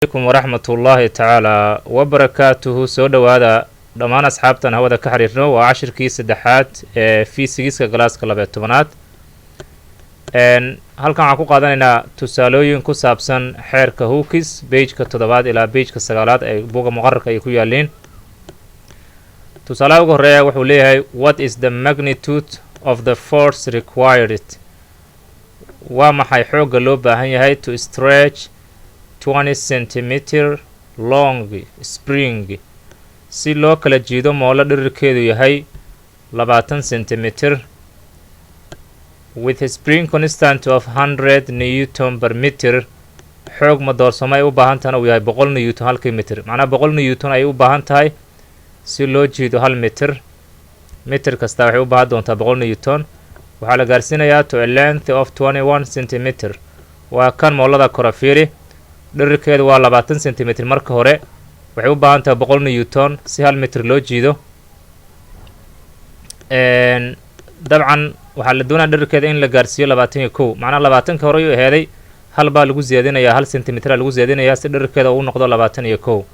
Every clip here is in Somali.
Calaykum waraxmatullaahi tacaala wabarakaatuhu. Soo dhowaada dhammaan asxaabtan hawada ka xiriirno. Waa cashirkii saddexaad ee physics-ka class-ka 12aad. Halkan waxaan ku qaadanaynaa tusaalooyin ku saabsan xeerka Hooke's, page-ka toddobaad ilaa page-ka sagaalaad ee buga muqararka ay ku yaaliin. Tusaalaha ugu horreeya wuxuu leeyahay: "What is the magnitude of the force required?" Waa maxay xoogga loo baahan yahay to stretch 20 centimeter long spring, si loo kala jiido moolo dhirirkeedu yahay 20 centimeter, with a spring constant of 100 newton per meter? Xoog ma doorsamo ay u baahan tahana uu yahay 100 newton halkii mitir. Macnaha 100 newton ayay u baahan tahay si loo jiido 1 mitir. Mitir kasta waxay u baahan doontaa 100 newton. Waxaa la gaarsiinayaa to a length of 21 centimeter. Waa kan moolada kora, fiiri, dhirirkeedu waa 20 centimeter. Marka hore waxay u baahan tahay 100 newton si 1 mitir loo jiido. Dabcan waxaa la doonaya dhirirkeeda in la gaarsiiyo 21. Macnaha 20-ka hore u aheeday, hal baa lagu siyaadinayaa, hal centimeter lagu siyaadinayaa si dhirirkeeda uu noqdo 21.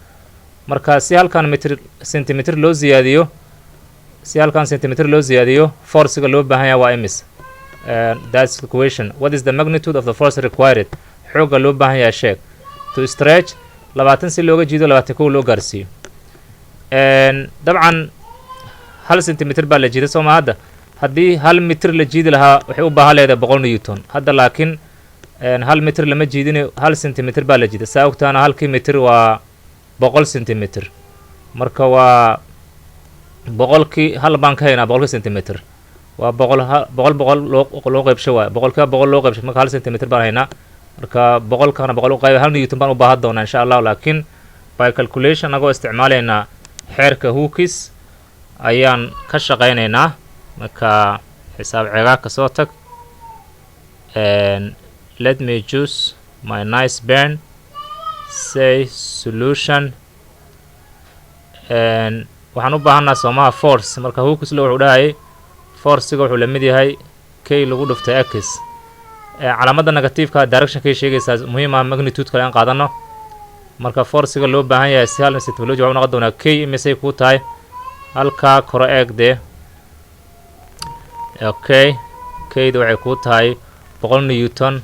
Marka si halkan mitir centimeter loo siyaadiyo, si halkan centimeter loo siyaadiyo, force-iga loo baahan yahay waa imis? That's the question. "What is the magnitude of the force required?" Xoogga loo baahan yahay sheeg to stretch, 20 si looga jiido, 21 loo gaarsiiyo. Dabcan 1 centimeter baa la jiiday, soo ma? Hadda haddii 1 mitir la jiidi lahaa, waxay u baahan leedahay 100 newton. Hadda laakiin 1 mitir lama jiidin, 1 centimeter baa la jiiday. Saa ogtaana halkii mitir waa 100 centimeter. Marka waa boqolkii hal baan ka haynaa. 100-kii centimeter waa 100, 100 100 loo qeybsho waay. Boqolkiiba 100 loo qeybsho, marka 1 centimeter baan haynaa. Marka 100-kana 100 u qayba, 1 newton baan u baahan doonaa, insha Allahu. Laakiin by calculation, anagoo isticmaalaynaa xeerka Hooke's, ayaan ka shaqaynaynaa. Marka xisaab ceegaa ka soo tag. Let me choose my nice pen. Say solution. Waxaan u baahannaha soomaha force. Marka Hooke's law wuxuu dhahayay force-iga wuxuu la mid yahay K lagu dhuftay X. Calaamadda negative-ka direction-kay sheegaysaa. Muhiim ah magnitude kale aan qaadano. Marka force-iga loo baahan yahay si hal technology waxu noqon doonaa K. Imisay kuu tahay? Halkaa koro eeg dee. Okay, K-da waxay kuu tahay 100 newton.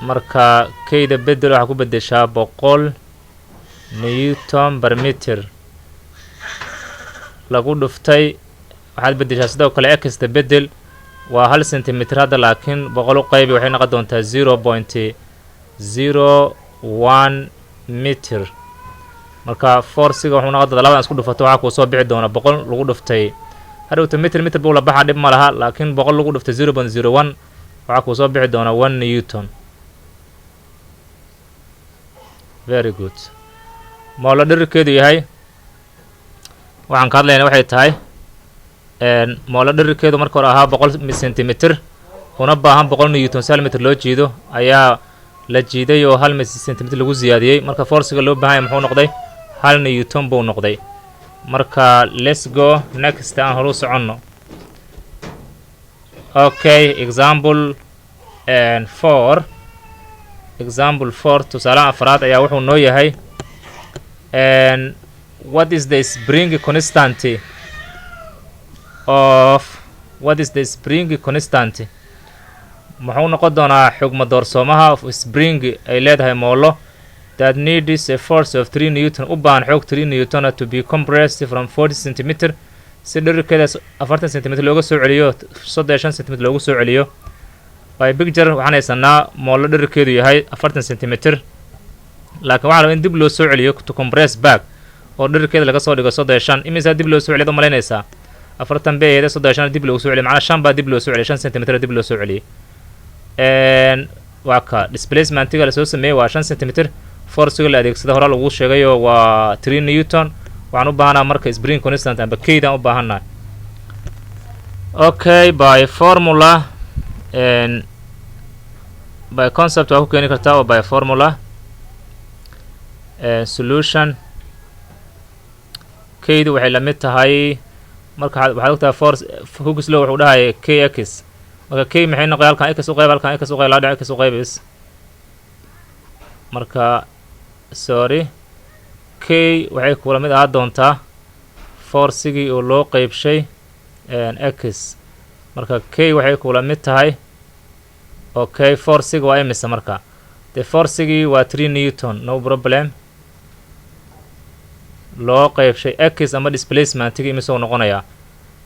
Marka K-da bedel, waxaa ku bedeshaa 100 newton per meter lagu dhuftay. Waxaad bedeshaa sidoo kale X-ta bedel, waa 1 centimeter hadda, laakiin 100 u qaybi, waxay noqon doontaa 0.01 meter. Marka force-iga wuxuu noqon doontaa, labadan isku dhufato, waxaa kuu soo bixi doona 100 lagu dhuftay. Hadhowta mitir mitir buu la baxa, dhib ma laha, laakiin 100 lagu dhuftay 0.01, waxaa kuu soo bixi doona 1 newton. Very good. Moolo dhirirkeedu yahay, waxaan ka hadlayna waxay tahay moolo dhirirkeedu marka hore ahaa 100 centimeter, una baahan 100 newton si 1 mitir loo jiido, ayaa la jiiday oo 1 centimeter lagu siyaadiyey. Marka force-iga loo baahan yahay muxuu noqday? 1 newton buu noqday. Marka let's go next, aan horu soconno. Okay, example four. Example four, tusaalaha afraad ayaa wuxuu noo yahay: What is the spring constant, muxuu noqon doonaa xugma doorsoomaha, of spring, ay leedahay moolo, that needs a force of 3 newton, u baahan xoog 3 newton, to be compressed from 40 centimeter, si dhirirkeeda 40 centimeter looga soo celiyo, 35 centimeter loogu soo celiyo? By picture, waxaan haysanaa moolo dhirirkeedu yahay 40 centimeter, laakiin waxaa raba in dib loo soo celiyo, to compress back, oo dhirirkeeda laga soo dhigo 35. Imisaa dib loo soo celiyaad u malaynaysaa? 40 bay aheede, 35 dib loogu soo celiyo, macnaa shan baa dib loo soo celiyay, 5 centimeter dib loo soo celiyey. Waa ka displacement-iga lasoo sameeyey waa 5 centimeter. Force-iga la adeegsada hore lagu sheegayo waa 3 newton. Waxaan u baahanaa marka spring constant amba K-daan u baahannahay. Okay, by formula, by concept waa ku keeni kartaa oo by formula. Solution: K-du waxay la mid tahay, marka waxaad ogtahay force Hooke's law wuxuu dhahaya K X. Marka K maxay noqoy? Halkan X u qayb, halkan X u qayb, laba dhinac X u qaybis. Marka, sorry, K waxay kula mid ahaan doontaa forcigii oo loo qeybshay x. Marka K waxay kula mid tahay, okay, forciga waa imisa? Marka dee forcigii waa 3 newton, no problem, loo qeybshay x ama displacementigii. Imisuu noqonayaa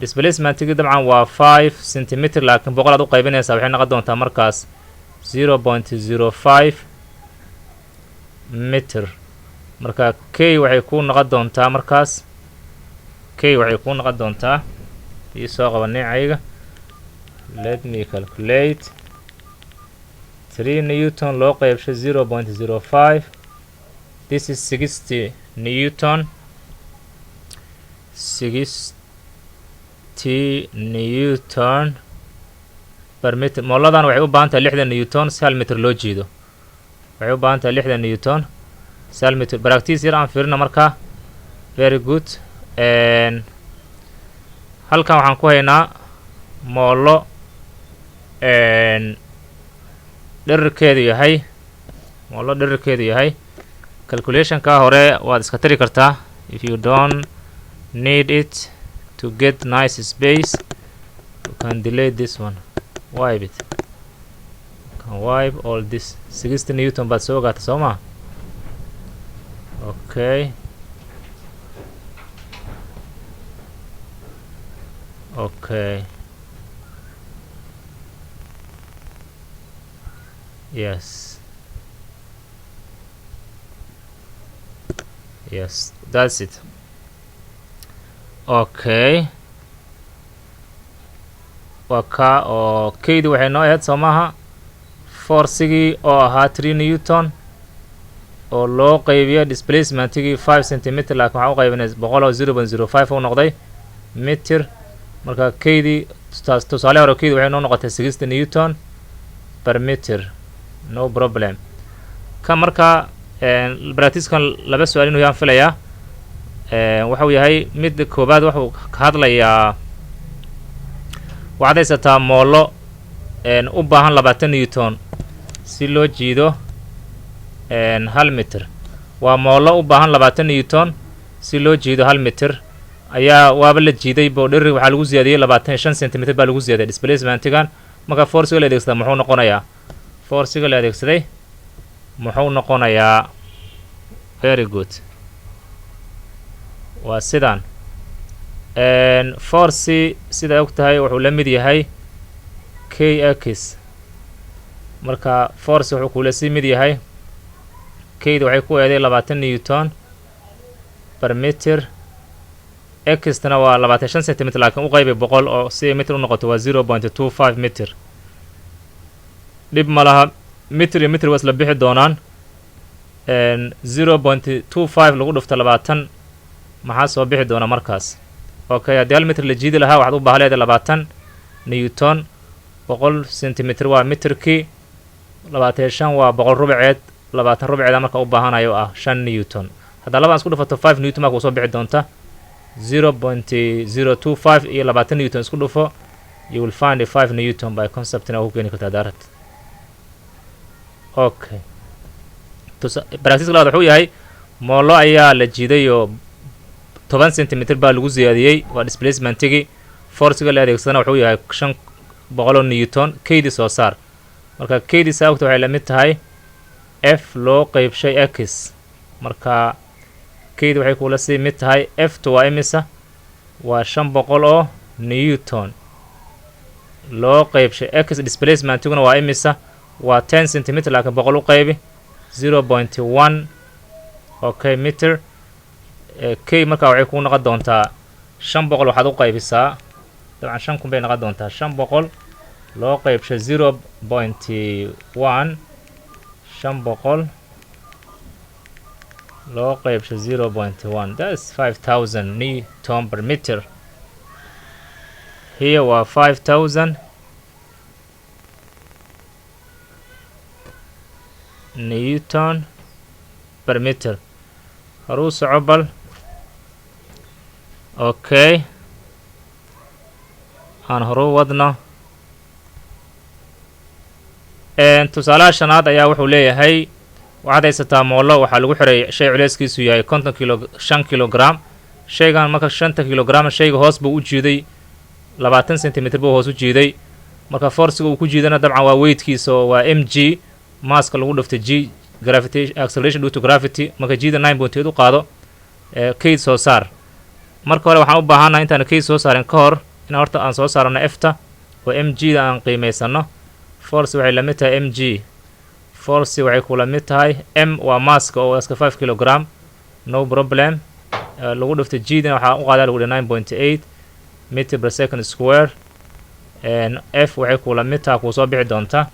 displacementigii? Dabcan waa 5 centimeter, laakiin 100 aad u qaybinaysaa. Waxay noqon doontaa markaas 0.05 meter. Marka K waxay kuu noqon doontaa, markaas K waxay kuu noqon doontaa, ii soo qaba neecayga, let me calculate, 3 newton loo qeybshay 0.05, this is 60 newton, 60 newton per meter. Mooladan waxay u baahan tahay 60 newton si 1 mitir loo jiido. Waxay u baahan tahay 60 newton si 1 mitir. Practice yar aan fiirina markaa. Very good. Halkan waxaan ku haynaa moolo dherarkeedu yahay, moolo dherarkeedu yahay, calculationka hore waad iska tiri kartaa if you don't need it. To get nice space, you can delete this one, wipe it. You can wipe all this. 60 newton baad soo ogaata, soo maa? Okay, yes, that's it. Okay, waa ka oo kaydi waxay noo ahayd, soo maaha, forcigii oo ahaa 3 newton oo loo qaybiyo displacementigii 5 centimeter, laakiin waxaan u qaybinay 100 oo 0.05 u noqday meter. Marka kaydii tusaale hore, kaydi waxay noo noqotay 60 newton per meter, no problem. Ka marka practicekan laba su-aal inuu yaan filayaa. Waxau yahay midda koobaad, wuxuu ka hadlayaa, waxaad haysataa moolo u baahan 20 newton si loo jiido 1 mitir. Waa moolo u baahan 20 newton si loo jiido 1 mitir ayaa waaba la jiiday bo dheri waxaa lagu ziyaadiyey 25 centimeter baa lagu ziyaadiyay displacementigan. Marka forciga la adeegsada muxuu noqonayaa? Forciga la adeegsaday muxuu noqonayaa? Very good. Waa sidaan, force sidaa og tahay wuxuu la mid yahay K x. Marka force wuxuu kula sii mid yahay, kayda waxay ku eeday 20 newton per meter, xtana waa 25 centimeter, laakiin u qaybay 100 oo si ay meter u noqoto, waa 0.25 meter. Dhib ma laha, mitir iyo mitir waa isla bixi doonaan. 0.25 lagu dhufto 20, maxaa soo bixi doona markaas? Okay, haddii 1 mitir la jiidi lahaa waxaad u baahan leedahay 20 newton. 100 centimeter waa mitirkii, 25 waa 100 rubaceed, 20 rubaceeda marka u baahanayo ah 5 newton. Haddaa labaan isku dhufato, 5 newton baa kusoo bixi doonta. 0.025 iyo 20 newton isku dhufo, you will find a 5 newton. By conceptina ku keeni kartaa daarad. Okay, practice labaad wuxuu yahay moolo ayaa la jiiday oo 10 centimeter baa lagu ziyaadiyey, waa displacementigii. Forciga la adeegsadana wuxuu yahay 500 newton. Kaydi soo saar. Marka kaydi saa ogta waxay la mid tahay F loo qeybshay x. Marka kaydi waxay kula sii mid tahay, F tu waa imisa? Waa 500 oo newton loo qeybshay x. Displacementiguna waa imisa? Waa 10 centimeter, laakiin 100 u qaybi, 0.1, okay, meter. K markaa waxay kuu noqon doontaa 500 waxaad u qaybisaa, dabcan 5000 bay noqon doontaa, 500 loo qeybshay 0.1, 500 loo qeybshay 0.1, that's 5000 newton per meter. Here waa 5000 newton per meter. Horuu soco bal. Okay, aan horuu wadno. Tusaalaha shanaad ayaa wuxuu leeyahay Waxaad haysataa moollo waxaa lagu xiray shay culeyskiisu yahay 50 kilo, 5 kilogram. Shaygan marka 5-ta kilogram shayga hoos buu u jiiday, 20 centimeter buu hoos u jiiday. Marka force-iga uu ku jiidana dabcan waa weightkiisa oo waa m g, mass-ka lagu dhiftay g, gravity, acceleration due to gravity. Marka g-da 9.8 u qaado, kayd soo saar. Marka hore waxaan u baahannahay, intaan kayd soo saarin ka hor, in horta aan soo saarano efta oo m g da aan qiimaysano. Force waxay la mid tahay m g. Force waxay kula mid tahay m waa mass-ka oo iska 5 kilogram, no problem, lagu dhiftay g dana waxaa u qaadaa lagu dhihi 9.8 meter per second square. F waxay kula mid tahay, kuu soo bixi doonta,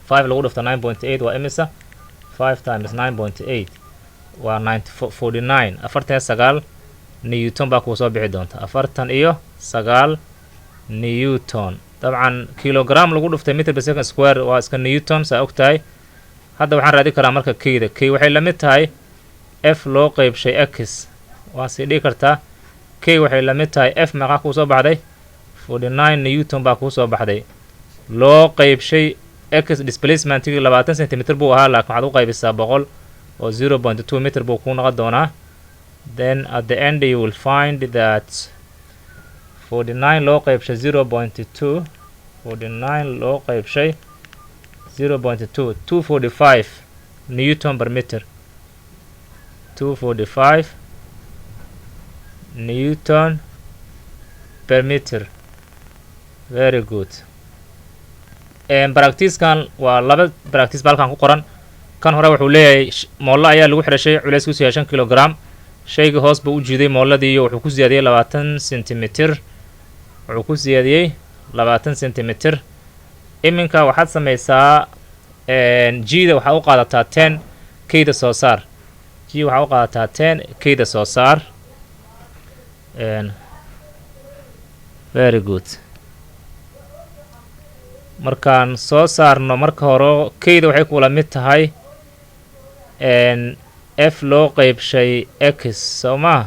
5 lagu dhifto 9.8 waa imisa? 5 times 9.8 waa 49, 49 newton baa kuu soo bixi doonta, 49 newton. Dabcan kilogram lagu dhuftay meter per second square waa iska newton, saa og tahay. Hadda waxaan raadi karaa marka keyda. K waxay la mid tahay f loo qeybshay x. Waa sii dhigi kartaa, k waxay la mid tahay f. Meeqaa kuu soo baxday? 49 newton baa kuu soo baxday, loo qeybshay x. Displacementigii 20 centimeter buu ahaa, laakiin waxaad u qaybisaa 100 oo 0.2 meter buu kuu noqon doonaa. Then at the end you will find that 49 loo qeybshay 0.2, 49 loo qeybshay 0.2, 245 newton per meter, 245 newton per meter. Very good. Practice-kan waa laba practice ba halkan ku qoran. Kan hore wuxuu leeyahay, moollo ayaa lagu xiray shay culayskiisu yahay 5 kilogram. Shaygii hoos buu u jiiday moolladii iyo wuxuu ku siyaadiyey 20 centimeter, wuxuu ku siyaadiyey 20 centimeter. Iminka waxaad samaysaa, g-da waxaad u qaadataa 10, keyda soo saar. G waxaa u qaadataa 10, keyda soo saar. Very good. Markaan soo saarno marka hore, keyda waxay kula mid tahay f loo qeybshay x, soo maa?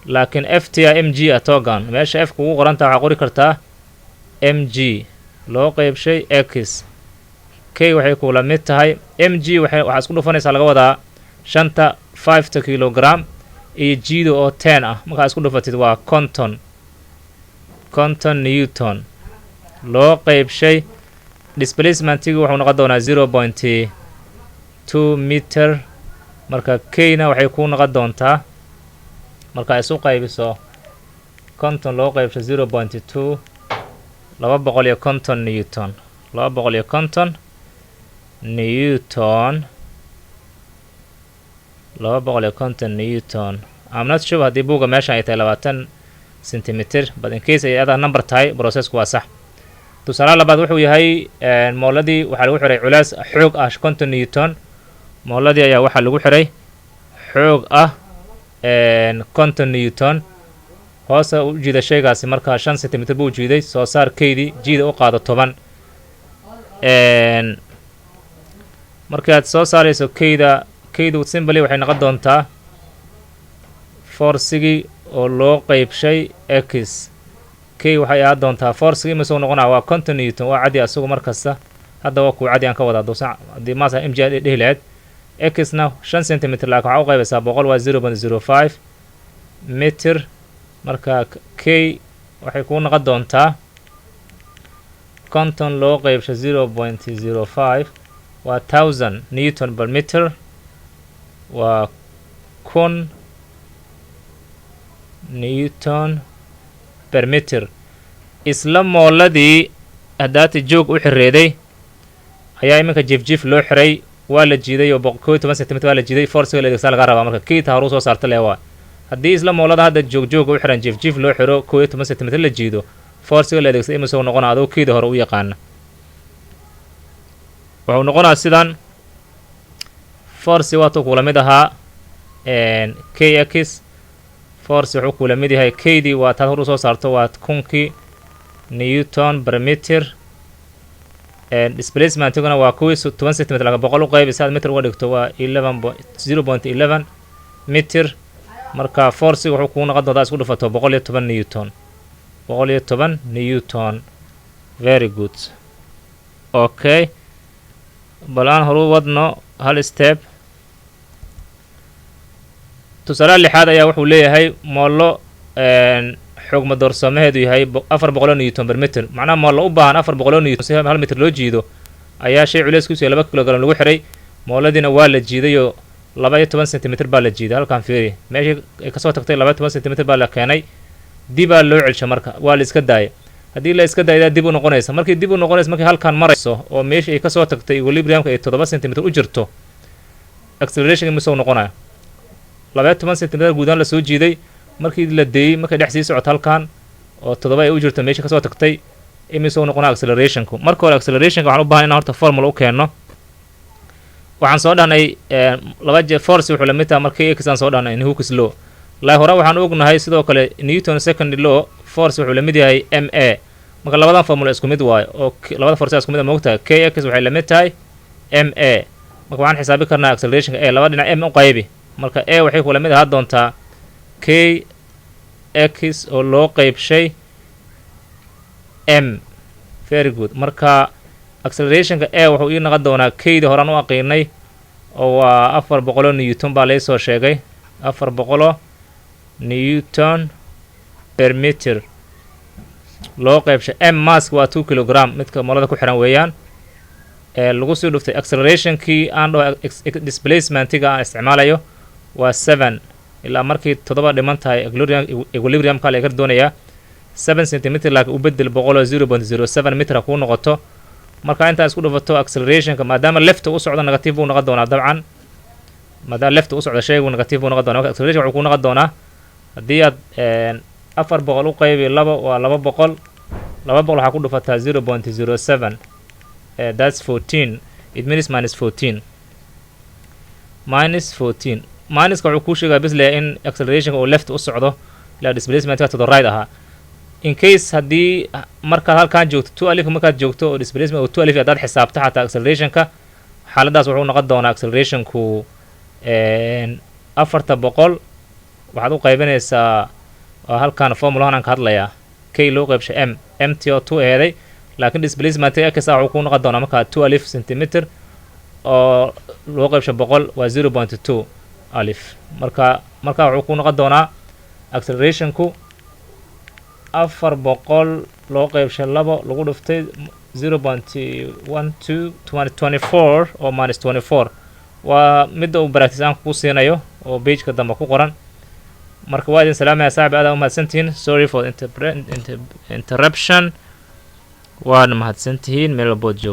Laakiin f t a m g a togan meesha f kugu qorantaha waxaa qori kartaa m g loo qeybshay x. K waxay kula mid tahay m g, waxay waxaa isku dhufanaysaa laga wadaa shanta, 5-ta kilogram iyo g-da oo 10 ah. Markaa isku dhufatid waa 50, 50 newton loo qeybshay displacementigi wuxuu noqon doonaa 0.2 meter. Marka k-na waxay kuu noqon doontaa, markaa isu qaybiso 50 loo qeybsho 0.2, 250 newton, 250 newton, 250 newton. I'm not sure haddii buugga meeshan ay tahay 20 centimeter, but in case ay adaa number tahay, processku waa sax. Tusaalaha labaad wuxuu yahay, mooladii waxaa lagu xiray culays xoog ah 50 newton. Mooladii ayaa waxaa lagu xiray xoog ah 50 newton. Hoose u jiida shaygaasi markaa 5 centimeter buu jiiday. Soo saar keydii, g-da u qaado 10. Markaad soo saarayso keyda, keydu simply waxay noqon doontaa force-igii oo loo qeybshay x. K waxay ahaan doontaa force-igii imisuu noqonaa? Waa 50 newton, waa cadi asagu mar kasta. Hadda waa kuu cadi aan ka wadaa duusan haddii maasa m g aad dhihi lahayd. X-na 5 centimeter, laakiin waxaa u qaybaysaa 100, waa 0.05 meter. Marka k waxay kuu noqon doontaa 50 loo qeybsho 0.05, waa 1000 newton per meter, waa 1000 newton per meter. Isla mooladii haddaati joog u xireeday ayaa iminka jiif jiif loo xiray, waa la jiiday oo 111 centimeter waa la jiiday. Force-iga la adeegsaa laga rabaa. Marka kiita horuu soo saarta le waa, haddii isla moolada hadda joog jooga u xiran jiif jiif loo xiro, 11 centimeter la jiido, force-iga la adeegsada imisuu noqona? Adoo kiida hore u yaqaana, wuxuu noqonaa sidan: force waatuu kula mid ahaa k x. Force wuxuu kula mid yahay kdii waa taad hor u soo saarto, waa 1000-kii newton per meter. Displacementiguna waa 11 centimeter, laka 100 u qaybi si aad meter uga dhigto, waa 11 0.11 meter. Marka force-iga wuxuu kuu noqon doontaa isku dhufato 110 newton, 110 newton. Very good. Okay, bal aan horu wadno. Hal step. Tusaalaha lixaad ayaa wuxuu leeyahay moollo xoog madoorsoomaheedu yahay 400 newton per meter. Macnaha, moollo u baahan 400 newton si 1 mitir loo jiido ayaa shay culeyskuisu yahay 2 kilogram lagu xiray. Mooladiina waa la jiidayoo 12 centimeter baa la jiiday. Halkaan fiiri, meeshii ay kasoo tagtay 12 centimeter baa la keenay, dibaa loo celsha. Marka waa la iska daaya. Haddii la iska daayadaa, dib u noqonaysa. Markii dib u noqonaysa, markii halkaan marayso oo meeshii ay kasoo tagtay equilibriumka ay 7 centimeter u jirto, acceleration misoo noqonaya? 12 centimeter guudaan lasoo jiiday. Markii la deeyey, markay dhex sii socoto halkan oo 7 ay u jirto meeshii kasoo tagtay, imisoo noqonaya accelerationku? Marka hore accelerationka waxaan u bahan inaan horta formula u keenno. Waxaan soo dhahnay laba je force wuxuu lamid tahay markii x aan soo dhahnay in Hooke's law la hore. Waxaan u ognahay sidoo kale Newton second law, force wuxuu lamid yahay m a. Marka labadan formula isku mid waayo, oo labada force isku mid ah, moogtahay? K x waxay lamid tahay m a. Marka waxaan xisaabi karnaa accelerationka a. Laba dhinac m u qaybi. Marka a waxay kula mid ahaan doontaa k x oo loo qeybshay m. Very good. Marka accelerationka a wuxuu ii noqon doonaa kda horaan u aqiinay, oo waa 400 newton baa laysoo sheegay, 400 newton per meter, loo qeybshay m. Masska waa 2 kilogram, midka moolada ku xiran weeyaan, ee lagu sii dhuftay accelerationkii aan dhaho displacementiga aan isticmaalayo waa 7. Ilaa markii 7 dhiman tahay equilibriumka la doonayaa 7 centimeter, laakiin u bedel 100 oo 0.07 meter kuu noqoto. Marka intaa isku dhufato accelerationka, maadaama left u socdo, negative buu noqon doonaa dabcan. Maadaama left u socdo shaygu, negative buu noqon doonaa. Marka acceleration wuxuu kuu noqon doonaa, haddii aad 400 u qaybi labo, waa 200. 200 waxaa ku dhufataa 0.07, that's 14. It means minus 14. Minus 14. Minuska wuxuu kuu sheegaa bis leh in accelerationka uu left u socdo, ilaa displacementka to the right ahaa. In case haddii markaad halkan joogto twelve, markaad joogto oo displacement oo 12, haddaad xisaabto xataa accelerationka, xaaladaas wuxuu noqon doonaa accelerationku 400 waxaad u qaybinaysaa halkan formulahan aan ka hadlayaa, k loo qaybshay m, m t oo 2 eeday, laakiin displacement x ah wuxuu kuu noqon doonaa markaa 12 centimeter oo loo qaybshay 100, waa 0.2. Marka markaa wuxuu kuu noqon doonaa accelerationku 400 loo qaybshay labo lagu dhuftay 0.12, 24 oo minus 24. Waa midda uu practice aan kugu siinayo oo pageka dambe ku qoran. Marka waa idin salaamaya, saaxib. Aad umahadsantihiin. Sorry for interruption. Waana mahadsantihiin meel walbood joogto.